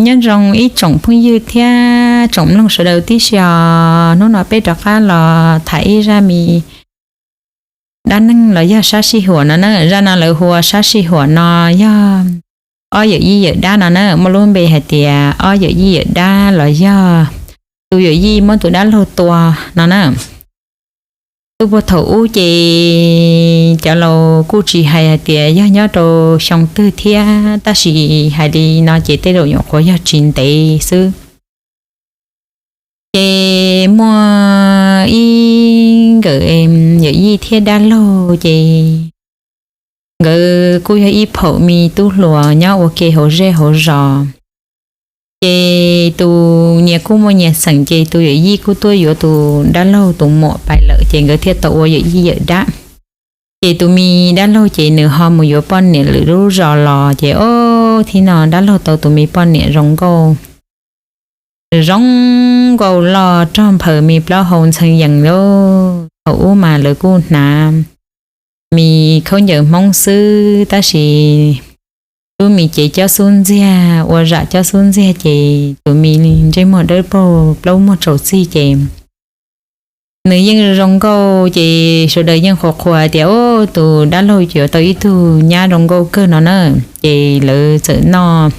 Nyob zoo ib tsoom phooj ywg thiab tsoom mloog sawv daws tib si os. Hnub no peb rov qab los tham ib zaj me dab neeg los yog sab sij huam no na. Zaj no lawv hu ua sab sij huam no yog ob yawm yij yawm dab no na, muaj lub npe hais tias ob yawm yij yawm dab los yog tus yawm yij muab tus dab laug tua no na. Tub puag thaum ub ces cov laus kuj tsis hais hais tias yog nyob rau xyoo twg thiab, tab sis hais li no ces tej zaum nyuam qhuav yog tsis ntev xwb. Ces muaj ib nkawm yawm yij thiab dab laug ces nkawd kuj yog ib phaum me tub hluas nyob ua ke hauv zej hauv zos. Ces tus nyias kuj muaj nyias xeem, ces tus yawm yij kuj tuaj yuav tus dab laug tus muam pais lawm, ces nkawd thiaj tau ua yawm yij yawm dab. Ces tus me dab laug ces nws ho mus yuav poj niam lwm lub zos los, ces ob thib no dab laug tau tus me poj niam zoo nkauj, zoo nkauj loj rog nphaws me plaub hau ntxhee yees lauj. Thaum ub mas lawv kuj hnav me khaub ncaws Hmoob xwb, tab sis lub me cev cob xub ntxiag ua zam cob xub ntxiag, ces tus me ntsej muag dawb paug plaub muag tsaus txig ces nws yeej zoo nkauj, ces sawv daws yeej qhuas qhuas tias, Ub, tus dab laug yuav tau ib tug nyab zoo nkauj kawg no na. Ces lawv txawm noj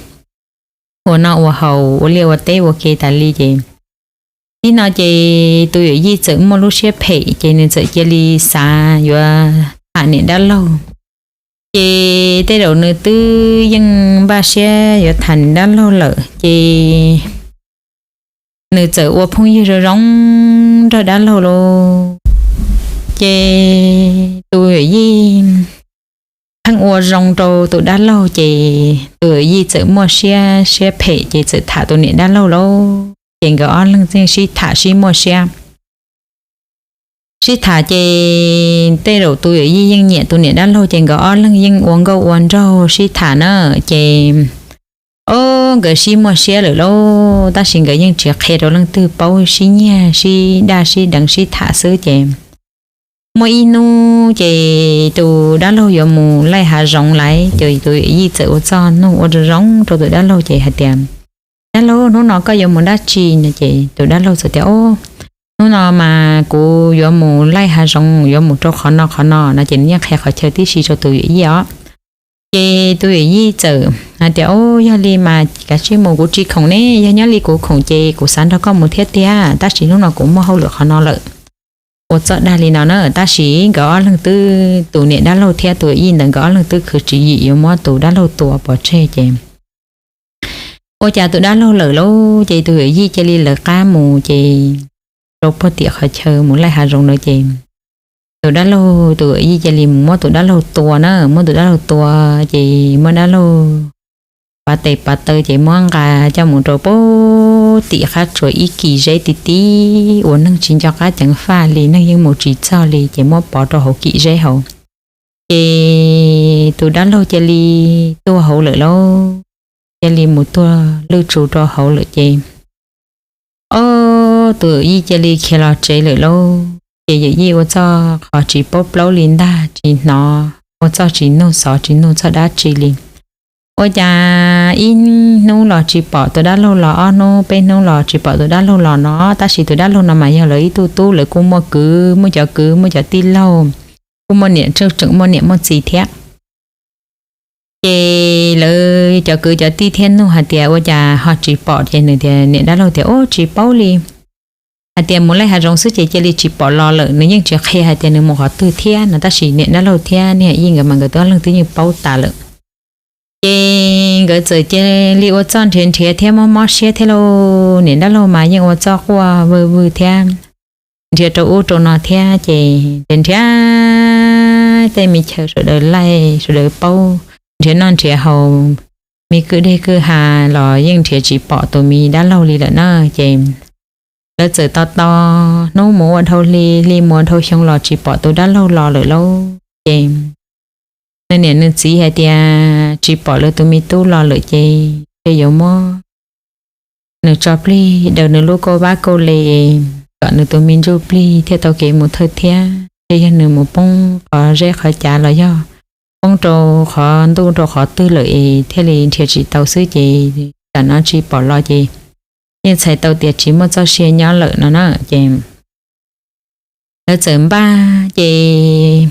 ua noj ua haus ua liaj ua teb ua ke tas li ces tib no ces tus yawm yij txawm muaj lub siab phem, ces nws txawm cia li xav yuav tham niam dab laug. Ces tej zaum nws twb yeej npaj siab yuav tham niam dab laug lawm, ces nws txawm ua phooj ywg zoo zoo nrog dab laug lauj. Ces tus yawm yij pheej ua zoo rau tus dab laug, ces tus yawm yij txawm muaj siab siab phem, ces txawm tham tus niam dab laug lauj. Ces nkawd ob leeg yeej sib tham sib muaj siab. Sib tham ces tej zaum tus yawm yij yeej nyiam tus niam dab laug, ces nkawd ob leeg yeej ua nkauj ua nraug sib tham na. Ces ob nkawd sib muaj siab lawm lauj, tab sis nkawd yeej tsis qhia rau leej twg paub, sib nyiag sib daj sib deev sib tham xwb. Ces muaj ib hnub ces tus dab laug yuav mus laij hav zoov lawm, ces tus yawm yij txawm ua txoj nug ua zoo zoo rau tus dab laug ces hais tias, Dab laug, hnub no koj yuav mus dab tsi no? Ces tus dab laug txawm tias, Ub, hnub no mas kuv yuav mus laij hav zoov, yuav mus rau qhov no qhov no no. Ces nws yeej qhia qhov chaw tib si rau tus yawm yij os. Ces tus yawm yij txawm hais tias, Ub, yog li mas kav tsij mus, kuv tsis khoom ne, yog nyob li kuv khoom ces kuv xav nrog koj mus thiab tiag, tab sis hnub no kuv muaj hauj lwm qhov no lawm. Ua txoj dag li no na, tab sis nkawd ob leeg twb, tus niam dab laug thiab tus yawm yij ntawd nkawd ob leeg twb khwv tswv yim yuav muab tus dab laug tua pov tseg ces ua cas tus dab laug lawm lauj, ces tus yawm yij cia li lawv qab mus ces rau puag tim qhov chaw mus laij hav zoov na. Ces tus dab laug, tus yawm yij cia li mus muab tus dab laug tua na, muab tus dab laug tua ces muab dab laug pav tes pav taw ces muab nqa coj mus rau puag tim qab tsuas ib kis zeb ti ti uas neeg tsis nco qab ceev faj li, neeg yeej mus tsis txog li, ces muab pov rau hauv kis zeb hauv. Ces tus dab laug cia li tuag hauv lawm lauj, cia li mus tuag lwj tsu rau hauv lawm ces ob tus yawm yij cia li khiav los tsev lawm lauj. Ces yawm yij ua txoj qhov tsis paub plaub li ntag, tsis hnov, ua txoj tsis nug xov tsis nug txog dab tsi li. Ua cas ib hnub los tsis pom tus dab laug los, ob hnub peb hnub los tsis pom tus dab laug los no, tab sis tus dab laug no mas yog lawv ib tug tub, lawv kuj muaj kwv, muaj cov kwv, muaj cov tij laug, kuj muaj niam, tseem muaj niam muaj txiv thiab. Ces lawv cov kwv cov tij thiaj nug hais tias, Ua cas ho tsis pom? Ces nws tias, niam dab laug tias, Ub, tsis paub li, hais tias mus laij hav zoov xwb ces cia li tsis pom los lawm. Nws yeej tsis qhia hais tias nws mus qhov twg thiab no, tab sis niam dab laug thiab niag yij nkawd mas nkawd ob leeg twb yeej paub tas lawm. Ces nkawd txawm cia li ua txoj nrhiav nrhiav thiab mob mob siab thiab lauj. Niam dab laug mas yeej ua txoj quaj vwg vwg thiab nrhiav rau ub rau no thiab. Ces nrhiav nrhiav tej me chaw sawv daws laij sawv daws paub, nrhiav noj nrhiav haus, me kwj deg kwj ha los yeej nrhiav tsis pom tus me dab laug li lawm na. Ces lawv txawm tos tos hnub mus ua dhau hli, hli mus ua dhau xyoo los tsis pom tus dab laug los lawm lauj. Ces nws niam nws txiv hais tias tsis pom lawv tus me tub los lawm ces yuav muab nws tso plig daws nws lub kauj vab kauj le kom nws tus me ntsuj plig thiaj tau kev mus thawj thiab, ces yog nws mus poob qhov zeb qhov cav los yog poob rau qhov ntuj rau qhov twg lawm es thiaj li nrhiav tsis tau xwb ces tam no tsis pom los ces yeej txhais tau tias tsis muaj txoj sia nyob lawm no na. Ces lawv txawm npaj ces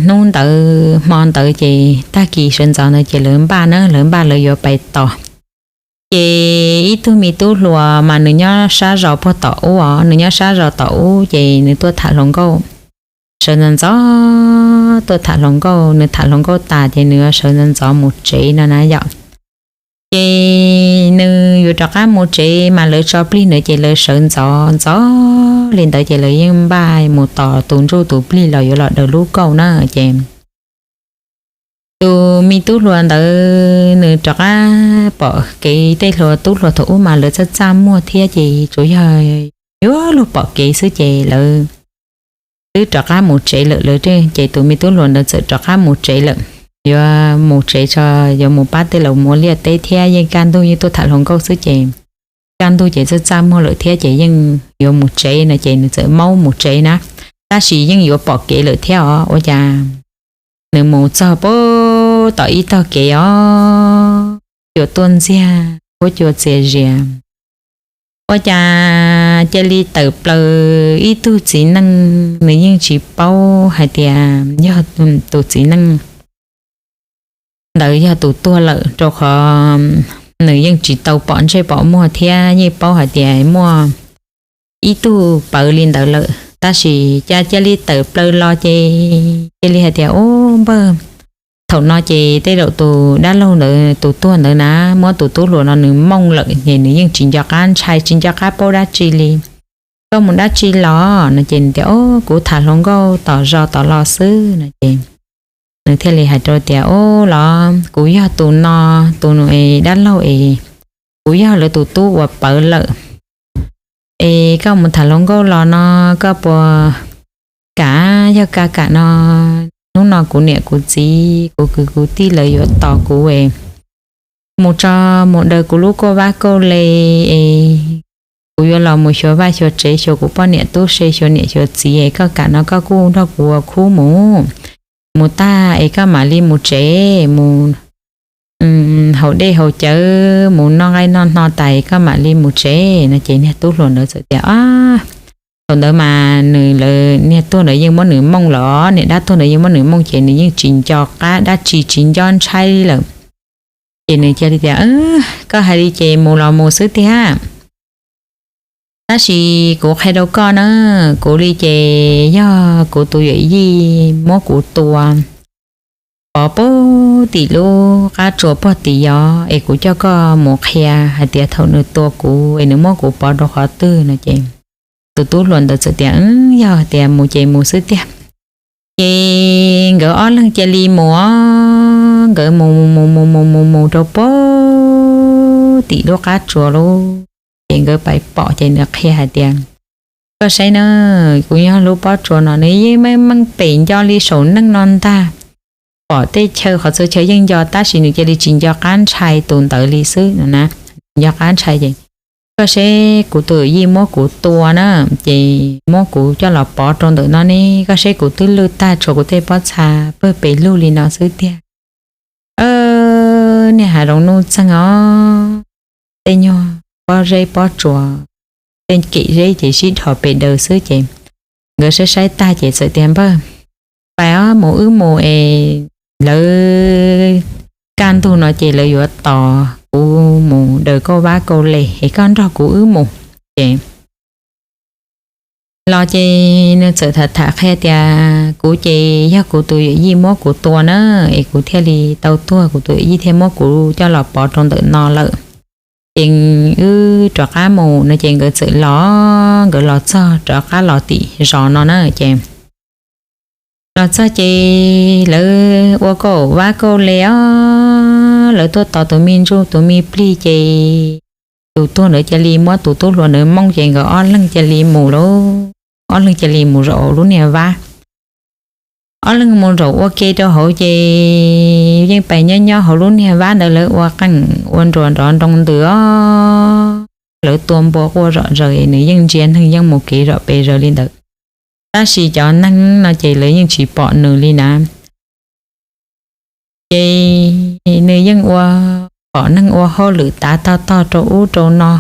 hnub ntawd hmo ntawd ces tag kis sawv ntxov ntawd ces lawv npaj na, lawv npaj lawv yuav pais tos. Ces ib tug me tub hluas mas nws nyob sab zos puag tom ub os, nws nyob sab zos tom ub ces nws tuaj tham hluas nkauj. Sawv ntxov ntxov tuaj tham hluas nkauj, nws tham hluas nkauj tas ces nws sawv ntxov ntxov mus tsev no na yom. Ces nws yuav rov qab mus tsev mas lawv tso plig ntawd ces lawv sawv ntxov ntxov li ntawd ces lawv yeej npaj mus tos tus ntsuj tus plig los yuav los daws lub kauj na. Ces tus me tub hluas ntawd nws rov qab pom kev, tej hluas tub hluas thaum ub mas lawv txaj txaj muag thiab ces tsuas yog yuav luag pom kev xwb ces lawv twb rov qab mus tsev lawm. Lawv ces tus me tub hluas ntawd txawm rov qab mus tsev lawm, yuav mus tsev tso, yuav mus pab tej laus mus ua liaj teb thiab yeej kaj ntug yeej tuaj tham hluas nkauj xwb ces kaj ntug ces txaj txaj muag lawm thiab ces yeej yuav mus tsev no ces nws txawm maub mus tsev na, tab sis yeej yuav pom kev lawm thiab os. Ua cas nws mus txog puag tom ib tog kev os, cua tuaj ntxiag, huab cua txias zias. Ua cas cia li tawm plaws ib tug txiv neej, nws yeej tsis paub hais tias yog tus txiv neej ntawd yog tus tuag lawm, rau qhov nws yeej tsis tau pom ntsej pom muag thiab yeej paub hais tias muaj ib tug pawv li ntawd lawm, tab sis cas cia li tawm plaws los ces cia li hais tias, Ub npawg, thaum no ces tej zaum tus dab laug ntawd tus tuag ntawd na muab tus tub hluas no nws mooj lawm ces nws yeej tsis nco qab ntshai tsis nco qab paub dab tsi li. Koj mus dab tsi los no ces nws tias, Ub, kuv tham hluas nkauj tom zos tom los xwb no ces nws thiaj li hais rau tias, Ub los kuv yog tus no, tus dab laug es kuv yog lawv tus tub uas pawv lawm. Es koj mus tham hluas nkauj los no koj puas kam? Yog koj kam no hnub no kuv niam kuv txiv kuv kwv kuv tij lawv yuav tos kuv es mus tso, mus daws kuv lub kauj vab kauj le es kuv yuav los mus xyuas vaj xyuas tsev, xyuas kuv poj niam tub se, xyuas niam xyuas txiv es koj kam no koj kuj nrog kuv ua khub mus. Mus tag es koj mam li mus tsev, mus haus dej haus cawv, mus noj nqaij noj hno tas es koj mam li mus tsev no ces niag tub hluas ntawd txawm tias, Thaum ntawd mas nws, lawv niag tuag ntawd yeej muab nws mooj lawm, niag dab tuag ntawd yeej muab nws mooj ces nws yeej tsis nco qab dab tsi tsis nco ntshai li lawm. Ces nws cia li tias, Koj hais li ces mus los mus xwb tiag. Tab sis kuv qhia rau koj na, kuv li ces yog kuv tus yawm yij muab kuv tua pov puag tim lub qab tsuas puag tim yos es kuv coj koj mus qhia hais tias thaum nws tua kuv es nws muab kuv pov rau qhov twg no ces tus tub hluas ntawd txawm tias, Yog tias mus ces mus xwb tiag. Ces nkawd ob leeg cia li mus os, nkawd mus mus mus mus mus mus mus rau puag tim lub qab tsuas lawm ces nkawd pais pom ces nws qhia hais tias, Koj saib na, kuv nyob lub pob tsuas no nws yeej meej meej pem nco li saum neej no ntag. Pom tej chaw qhov txhua chaw yeej nco tab sis nws cia li tsis nco qab ntshai tus ntawd li xwb no na. Tsis nco qab ntshai ces, Koj seb kuv tus yij muab kuv tua na, ces muab kuv coj los pov rau ntawm no ne, koj seb kuv twb lwj tag tshuav kuv tej pob txha pawg pes lug li no xwb tiag. Niag hav zoov nuj txeeg os, tej nyuag pob zeb pob tsuas, tej kem zeb ces sib dhos pes daws xwb ces nkawd saib saib tag ces txawm tias, Npawg, pais os, mus wb mus es lawv kaj ntug no ces lawv yuav tos kuv mus daws kauj vab kauj le es koj nrog kuv wb mus. Ces los ces nws txawm tham tham qhia tias, Kuv ces yog kuv tus yawm yij muab kuv tua na, es kuv thiaj li tau tuag, kuv tus yawm yij thiaj muab kuv coj los pov rau ntawm no lawm. Ces wb rov qab mus no ces nkawd txawm los, nkawd los txog rov qab los tim zos no na ces los txog ces lawv ua kauj vab kauj le os, lawv tuaj tos tus me ntsuj tus me plig ces tus tuag ntawd cia li muab tus tub hluas ntawd mooj ces nkawd ob leeg cia li mus lawm, ob leeg cia li mus zaum hauv lub niag vab. Ob leeg mus zaum ua ke rau hauv ces yeej pais nyob nyob hauv lub niag vab ntawd, lawv ua qeej ua nruas nrov nroo ntws os. Lawv tua npua quaj zom zaws, nws yeej ntsia neeg yeej mus kev zom pes zaws li ntawd, tab sis cov neeg no ces lawv yeej tsis pom nws li na. Ces nws yeej ua pom neeg ua hauj lwm tav tog tog rau ub rau no.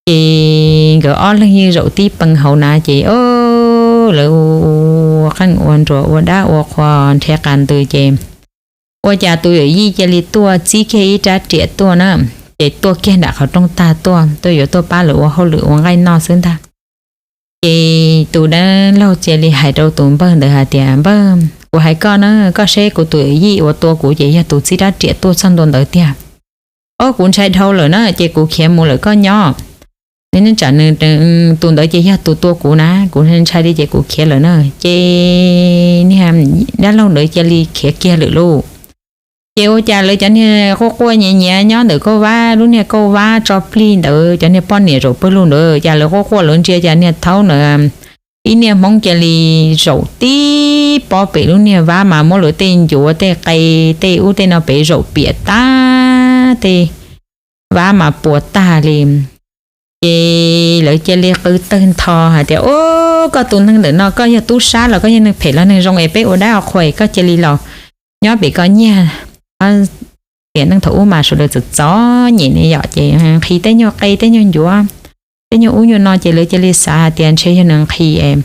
Ces nkawd ob leeg yeej zaum tib pees hauv na ces lawv ua qeej ua nruas ua dab ua qhua nrhe qas ntws ces ua cas tus yawm yij cia li tuaj txib kiag ib rab riam tuaj na, ces tuaj kiag nram qhov rooj tag tuaj, tuaj yuav tuaj pab lawv ua hauj lwm ua nqaij noj xwb ntag. Ces tus dab laug cia li hais rau tus npawg ntawd hais tias, Npawg, kuv hais koj na, koj seb kuv tus yawm yij uas tua kuv ces yog tus txib rab riam tuaj txog ntua ntawd tiag. Ob, kuv ntshai dhau lawm na, ces kuv khiav mus lawm, koj nyob. Nws tsam nws, tus ntawd ces yog tus tua kuv na, kuv ntshai li ces kuv khiav lawm na. Ces niag dab laug ntawd cia li khiav kiag lawm lauj. Ces ua cas lawv cov niag quaj quaj nyiav nyiav nyob ntawm kauj vab, lub niag kauj vab tso plig ntawd, cov niag poj niam zaum pawg lug ntawd, cas lawv quaj quaj lawv ntsia cas niag thaub ntawd ib niag hmoob cia li zaum tib pob pem lub niag vab mas muab lawv tej ncuav tej qe tej ub tej no pem zaum piam tag, tej vab mas puas tag li. Ces lawv cia li qw tawg ntho hais tias, Ub, koj tus neeg ntawm no koj yog tub sab los koj yog neeg phem los neeg zoo es peb ua dab ua qhua es koj cia li los nyob pem koj nyiag. Tiam neej thaum ub mas sawv daws txom txom nyem ne yom, ces nqhis tej nyuag qe tej nyuag ncuav, tej nyuag ub nyuag no ces lawv cia li xav hais tias ntshe yog nws nqhis es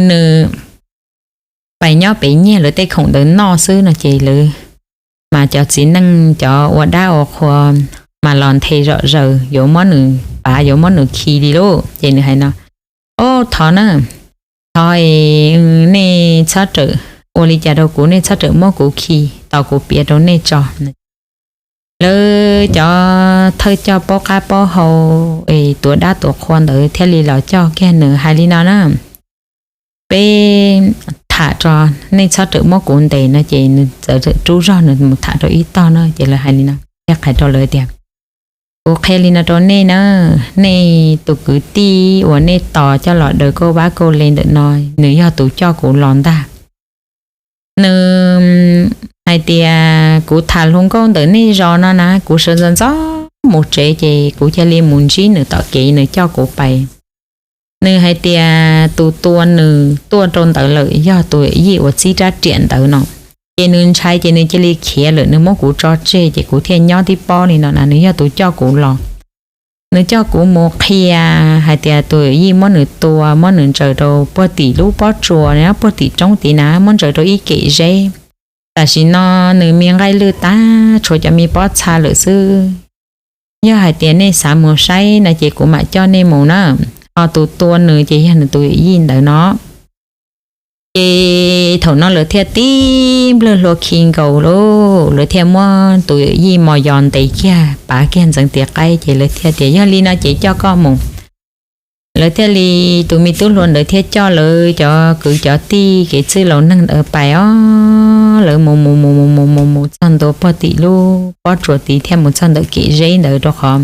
nws pais nyob pem nyiag lawv tej khoom ntawd noj xwb no ces lawv mas cov txiv neej cov ua dab ua qhua mas los nthe zom zaws yuav muab nws pav yuav muab nws khi li lauj. Ces nws hais no, Ob, thov na, thov nej txhob rawm ua li cas rau kuv, nej txhob rawm muab kuv khi, tos kuv piav rau nej tso. Lawv cov thawj coj paub qab paub hau es tuav dab tuav qhua ntawd thiaj li los coj kiag nws hais li no na, Peb tham tso, nej txhob rawm muab kuv ntes no. Ces nws txawm rub zog nws mus tham rau ib tog na, ces lawv hais li no, thiaj qhia rau lawv tias, Kuv qhia li no rau nej na, nej tus kwv tij uas nej tos coj los daws kauj vab kauj le ntawm no, nws yog tus coj kuv los ntag. Nws hais tias kuv tham hluas nkauj ntawm nej zos no na, kuv sawv ntxov ntxov mus tsev ces kuv cia li mus ntsib nws tom kev nws coj kuv pais. Nws hais tias tus tua nws tuaj rau ntawd lawm yog tus yij uas txib rab riam ntawd no. Ces nws ntshai ces nws cia li khiav lawm, nws muab kuv tso tseg ces kuv thiaj nyob tib pob li no na, nws yog tus coj kuv los. Nws coj kuv mus qhia hais tias tus yij muab nws tua, muab nws ntsaws rau puag tim lub pob tsuas, puag tim roob tid na, muab ntsaws rau ib kem zeb. Tam sim no nws me nqaij lwj tag, tshuav cov me pob txha lawm xwb. Yog hais tias nej xav mus saib no ces kuv mam coj nej mus na. Ho tus tua nws ces yog nws tus yawm yij ntawd no. Ces thaum no lawv thiaj tib nplawg hlua khi nkaus lauj, lawv thiaj muab tus yawm yij mos yos ntes kiag pav kiag ntxeev tis qaib, ces lawv thiaj tias, Yog li no ces coj koj mus. Lawv thiaj li, tus me tub hluas ntawd thiaj coj lawv cov kwv cov tij kev txwj laus neeg ntawd pais os. Lawv mus mus mus mus mus mus mus txog ntua puag tim lub pob tsuas tid thiab mus txog ntawm kev zeb ntawd rau qhov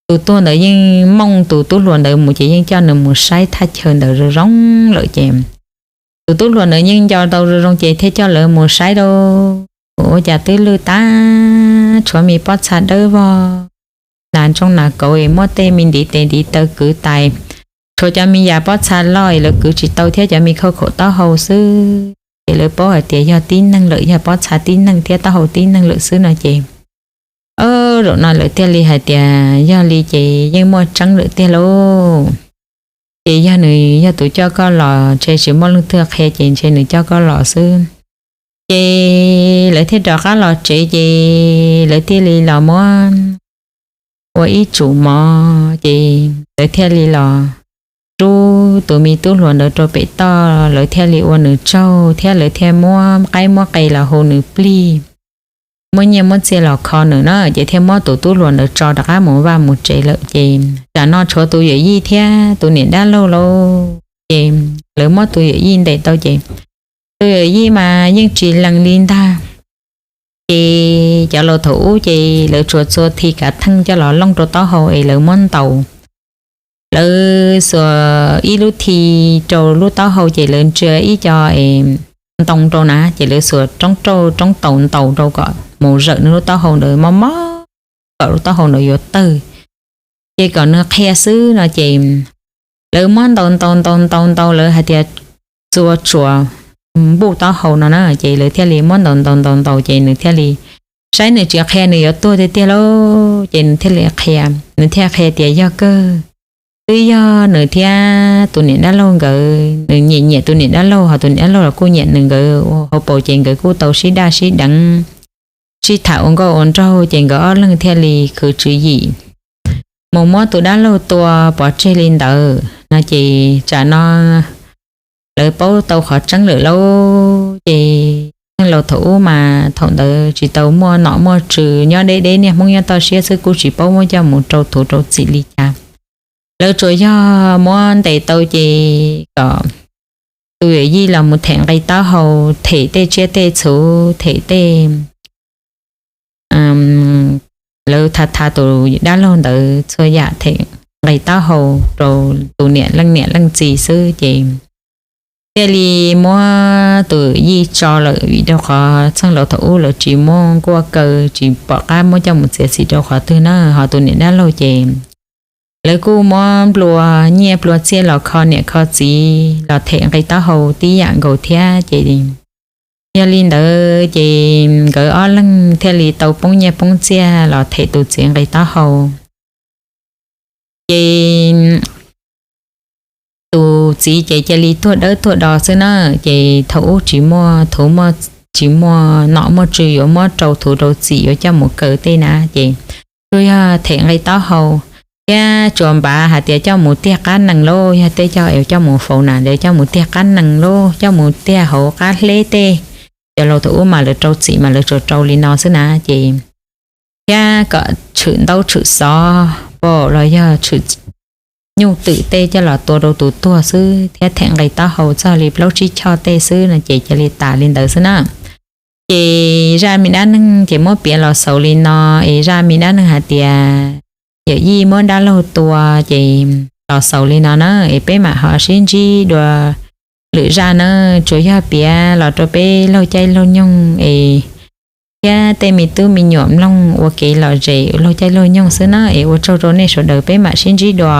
tus tuag ntawd yeej mooj tus tub hluas ntawd mus ces yeej coj nws mus saib thaj chaw ntawd zoo zoo lawm ces tus tub hluas ntawd yeej nco tau zoo zoo ces thiaj coj lawv mus saib lauj. Ua cas twb lwj tag, tshuav me pob txha dawb vog, nas ntsooj nas kauv es muab tej me ntiv tes ntiv taw kwv tais, tshuav cov me yam pob txha loj es lawv kwv tsis tau thiab cov me khauj khaum taub hau xwb. Ces lawv paub hais tias yog tib neeg lawm, yog pob txha tib neeg thiab taub hau tib neeg lawm xwb no ces, zaum no lawv thiaj li hais tias yog li ces yeej muaj tseeb lawm tiag lauj. Ces yog nws yog tus coj koj los, ntshe tsis muaj leej twg qhia ces ntshe nws coj koj los xwb. Ces lawv thiaj rov qab los tsev ces lawv thiaj li los muab ua ib tsum mov ces lawv thiaj li los rub tus me tub hluas ntawd rau pem toj, lawv thiaj li ua nws tsaug thiab lawv thiaj muab qaib muab qe los hu nws plig, muab nyiaj muab txiaj los kho nws na, ces thiaj muab tus tub hluas ntawd tso rov qab mus vaj mus tsev lawm. Ces tsam no tshuav tus yawm yij thiab tus niam dab laug lauj, ces lawv muab tus yawm yij ntes tau ces tus yawm yij mas yeej tsis lees li ntag. Ces cov laus thaum ub ces lawv tsuas txua thi kav theej coj los looj rau taub hau es lawv muab ntaus. Lawv xuas ib lub thi rau lub taub hau ces lawv ntsia ib co es ntoo rau na, ces lawv xuas roob rauj roob taus ntaus rau kom mus zawm nws lub taub hau ntawd mob mob, kom lub taub hau ntawd yuav tawg, ces kom nws qhia xwb no ces lawv muab ntaus ntaus ntaus ntaus ntaus, lawv hais tias txua tsuas npuj taub hau no na, ces lawv thiaj li muab ntaus ntaus ntaus ntaus ces nws thiaj li saib nws tsis qhia nws yuav tuag tiag tiag lauj. Ces nws thiaj li qhia, nws thiaj qhia tias yog kawg, twb yog nws thiab tus niam dab laug nkawd, nws nyiam nyiam tus niam dab laug, ho tus niam dab laug los kuj nyiam nws, nkawd ua hauv paus ces nkawd kuj tau sib daj sib deev, sib tham ua nkauj ua nraug, ces nkawd ob leeg thiaj li khwv tswv yim mus muab tus dab laug tua pov tseg li ntawd no. Ces tsam no lawv paub tau qhov tseeb lawm lauj. Ces txheej laus thaum ub mas thaum ntawd tsis tau muaj nom muaj tswv, nyob deb deb niaj Hmoob nyob toj siab xwb, kuj tsis paub muab coj mus rau thuv rau txim li cas. Lawv tsuas yog muab ntes tau ces kom tus yawm yij los mus them nqi taub hau, them tej tsiaj tej txhu, them tej, lawv tha tha tus dab laug ntawd txhua yam, them nqi taub hau rau tus niam leej niam leej txiv xwb. Ces thiaj li muab tus yij tso lawm, vim rau qhov txheej laus thaum ub lawv tsis muaj nkuaj kaw, tsis pom qab muab coj mus txiav txim rau qhov twg na. Ho tus niam dab laug ces lawv kuj muab nplua nyiaj nplua txiaj los kho niam kho txiv los them nqi taub hau tib yam nkaus thiab. Ces yog li ntawd ces nkawd ob leeg thiaj li tau poob nyiaj poob txiaj los them tus txiv nqi taub hau. Ces tus txiv ces cia li tuag dawb tuag do xwb na. Ces thaum ub tsis muaj thuv, tsis muaj nom muaj tswv yuav muab rau thuv rau txim, yuav coj mus kaw tej na, ces tsuas yog them nqi taub hau thiab tsuas npav hais tias coj mus tiag qab nees lauj, yog tej coj es coj mus faus na, coj mus tiag qab nees lauj, coj mus tiag hauv qab hleb tej. Cov laus thaum ub mas lawv rau txim mas lawv tsuas rau li no xwb na. Ces thiab kom tshwm ntaub tshwm xov pom los yog tshwm nyuj twm tej coj los tua rau tus tuag xwb, thiab them nqi taub hau txog li plaub tsib choj tej xwb no, ces cia li tas li ntawd xwb na. Ces zaj me dab neeg ces muab piav los xaus li no, es zaj me dab neeg hais tias yawm yij muab dab laug tua ces los xaus li no na, es peb mam ho sib ntsib dua lwm zaj na, tsuas yog piav los rau peb laug caij laug nyoog es thiab tej me tub me nyuam mloog ua kev lom zem laug caij laug nyoog xwb na, es ua tsaug rau nej sawv daws, peb mam sib ntsib dua.